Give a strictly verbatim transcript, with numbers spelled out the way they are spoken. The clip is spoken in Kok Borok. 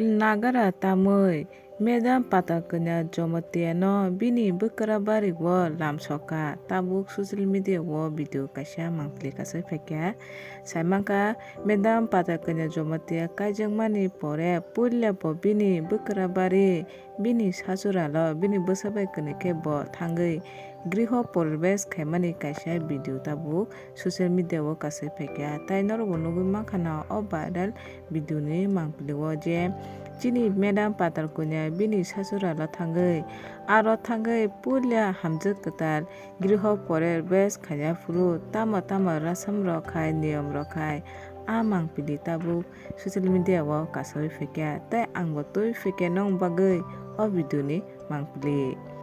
Nagara tamwi Madam Patal Kanya Jamatia no bini bwkra bari o lamsoka, tabuk social media o video kaisa mangpili kasai phaikha. Saimankha, Madam Patal Kanya Jamatia kaijakmani pore puila bo bini bwkra bari, bini sasura lo bini bwsa bai kwnwi khe bo thangwi griho poribesh khaimani kaisa video tabuk social media o kasai phaikha. Tai norokbo nugwi mankha na o viral video ni mangpili o je chini Madam Patal Kanya bini sasura lo thangwi, aro thangwi puila hamjwk kwtal griho poribesh khaina phuru tamo tamo rasam rok khai, niyom rok khai, a mangpili tabuk social media o kasawi phaikha. Tai ang bo twi phaikha nong bagwi o video ni mangpili.